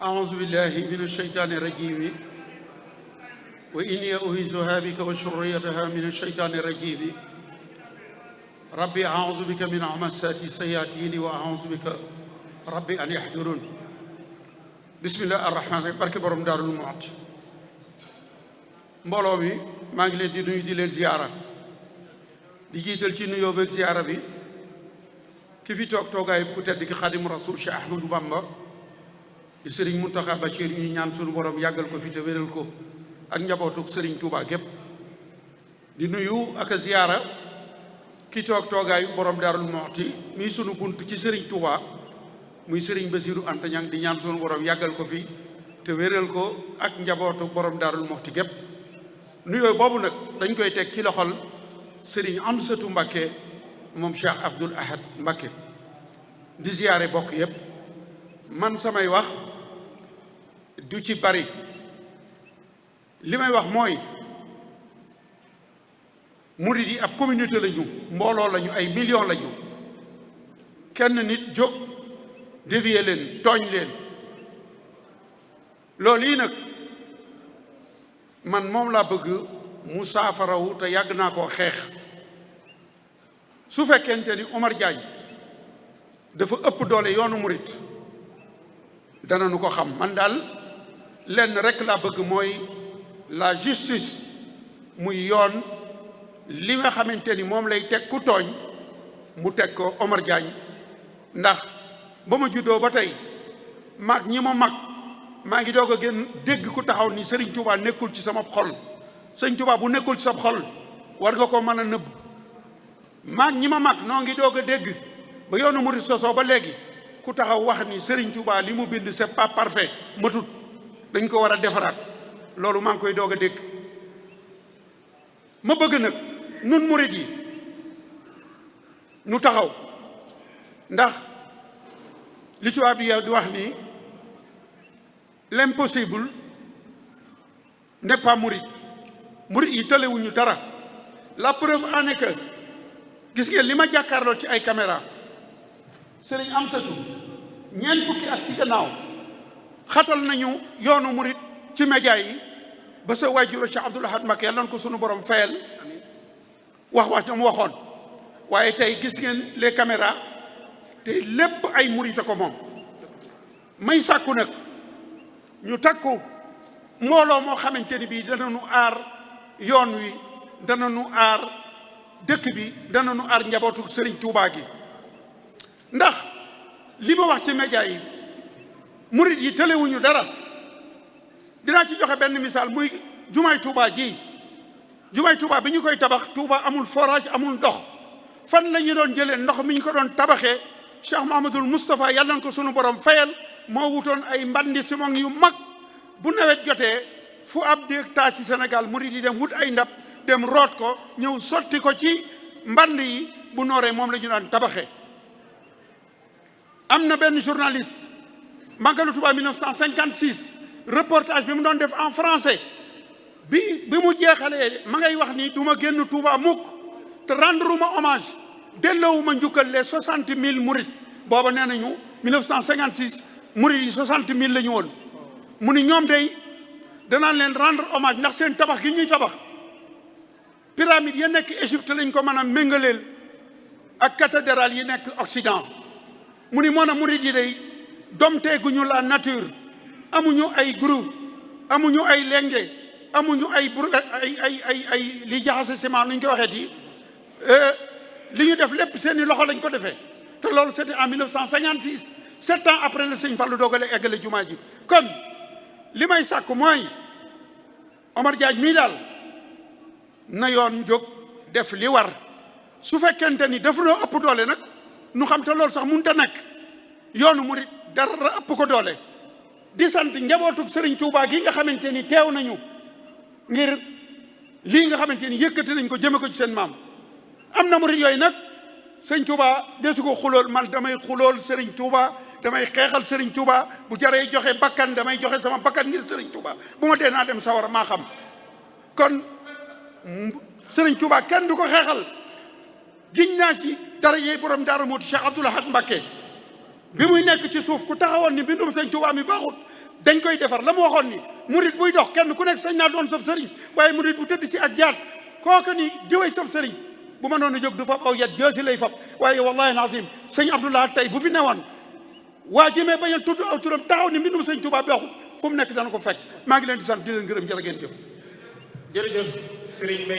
أعوذ بالله من الشيطان الرجيم وإني أعيذها بك وذريتها من الشيطان الرجيم ربي أعوذ بك من همزات الشياطين وأعوذ بك ربي أن يحضرون بسم الله الرحمن الرحيم barke borom Daarul Muxti mbooloo mi maa ngi leen di nuyu di leen ziyaara di jiital ci nuyoo beeg ziyaara bi ki fi toog toogaay ku tedd ki Xaadimu Rasuul Cheikh Ahmadou Bamba di Serigne Mountakha Bachir ñu ñaan suñu borom yàggal ko fi te wéral ko ak njabootuk Serigne Touba gépp di nuyu ak a ziyaara ki toog toogaayu borom Daarul Muxti mii sunu bunt ci Serigne Touba muy Serigne Bassirou Anta Niang di ñaan sunu borom yàggal ko fi te wéral ko ak njabootuk borom Daarul Muxti gépp nuyoo boobu nag dañ koy teg ci loxol Serigne Amsatou Mbacké moom Cheikh Abdoul Ahad Mbacké di ziyaare bokk yépp man samay wax du ci bari li may wax mooy murid yi ab communauté lañu mbooloo lañu ay millions lañu kenn nit jóg dévier leen tooñ leen loolu yi nag man moom laa bëgg mu saafarawu te yàgg naa koo xeex su fekkente ni Omar Diagne dafa ëpp doole yoonu murid dana nu ko xam man daal lenn rekk laa bëgg mooy la justice muy yoon li nga xamante ni moom lay teg ku tooñ mu teg ko Omar Diagne ndax ba ma juddoo ba tey mag ñi ma mag maa ngi doog a gën dégg ku taxaw ni Serigne Touba nekkul ci sama xol Serigne Touba bu nekkul ci sa xol war nga ko mën a nëbb mag ñi ma mag noo ngi doog a dégg ba yoonu murid sosoo ba léegi ku taxaw wax ni Serigne Touba li mu bind c'est pas parfait matut dañ ko war a defaraat loolu maa ngi koy doog a dégg ma bëgg nag nun murid yi nu taxaw ndax li tubaab bi di wax ni l'impossible n'est pas murid murid yi tëlewuñu dara la preuve en est que gis ngeen li ma jàkkaarloo ci ay caméra Serigne Amsatou ñeent fukki at ci gannaaw xatal nañu yoonu murid ci média yi ba sa waajur Cheikh Abdoul Ahad Mbacké yàlla na ko sunu borom fayal wax ñoom waxoon waaye tey gis ngeen les caméras te lépp ay murid ko moom may sàkku nag ñu takku mbooloo moo xamante ni bii dana nu aar yoon wi dana nu aar dëkk bi dana nu aar njabootu Serigne Touba gi ndax li ma wax ci média yi murid yi tëlewuñu dara dinaa ci joxe benn misaal muy jumaay Touba ji jumaay Touba bi ñu koy tabax Touba amul forage amul ndox fan la ñu doon jëlee ndox mi ñu ko doon tabaxee Cheikh Mahamadul Moustapha yàlla na ko sunu borom fayal moo wutoon ay mbandi simon yu mag bu nawet jotee fu ab déeg taa ci Sénégal murid yi dem wut ay ndab dem root ko ñëw sotti ko ci mband yi bu nooree moom la ñu daan tabaxee am na benn journaliste Magalu Touba 1956 reportage bi mu doon def en français bi mu jeexalee ma ngay wax ni du ma génn Touba mukk te rendre ma hommage delloowuma njukkal les 60 000 murid booba nee nañu 1956 murid yi 60 000 la ñu woon mu ni ñoom day danaan leen rendre hommage ndax seen tabax gi ñuy tabax pyramide yi nekk Égypte lañ ko mën a méngaleel ak cathédrale yi nekk Occident mu ni moon a murid yi day domteeguñu la nature amuñu ay groupe amuñu ay lenge amuñu ay li jaxase ciment nu ñu ko waxeeti li ñu def lépp seeni loxo lañ ko defee te loolu c'était en 1956 7 ans après le sëñ Fallou doogale eggale jumaa ji kon li may sàkk mooy Omar Diagne mii daal na yoon jóg def li war su fekkente ni daf loo ëpp doole nag nu xam te loolu sax mënut a nekk yoonu murid dara ëpp ko doole di sant njabootu Serigne Touba gi nga xamante ni teew nañu ngir lii nga xamante ni yëkkati nañ ko jëme ko ci seen maam am na murid yooyu nag Serigne Touba desu ko xulool man damay xulool Serigne Touba damay xeexal Serigne Touba bu jaree joxe bakkan damay joxe sama bakkan ngir Serigne Touba bu ma dee naa dem sawar maa xam kon Serigne Touba kenn du ko xeexal giñ naa ci darajey borom Daaru Muxti Cheikh Abdoul Ahad Mbacké bi muy nekk ci suuf ku taxawoon ni mbindum Sëñ Tuubaa mi baaxut dañ koy defar la mu waxoon ni murit buy dox kenn ku nekk sañ naa doon sab sëriñ waaye murit bu tëdd ci ak jaat kooku ni diwee sab sëriñ bu ma noonu jóg du fab aw yat joosi lay fab waaye wallahi alazim sëñ Abdoulaye tey bu fi newoon waa jimee bañ a tudd aw turam taxaw ni mbindum sëñ Tuubaa bi waxul fu mu nekk dana ko fekk maa ngi leen di sant di leen gërëm jërë ngeen jëf. jërëjëf Serigne Mbaye